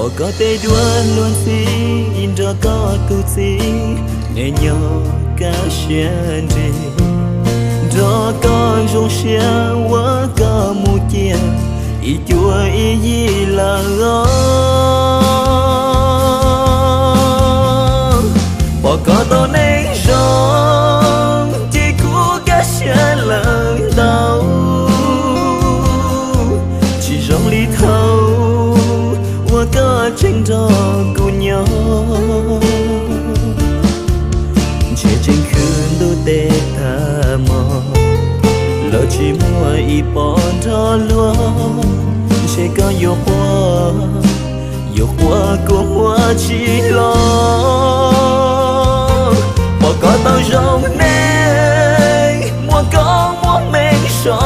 Pom koj tej duab luag ntxhi, nrog koj tus txiv, neb nyob kaj siab ntsws, nrog koj zoo siab ua koj mus cia ib cuab ib yig lawm os. Pom koj tau neeg zoo, ces kuv kaj siab lawm ntau, tsis zoo li thaum uas koj tseem nrog kuv nyob. Ntshe tseem khwv ntuj teb tag hmo, lawv tsis muaj ib pob nrog luag, ntshe koj yuav quaj, yuav quaj kua muag tsis los. Pom koj tau zoo neeg, muaj koob muaj meej so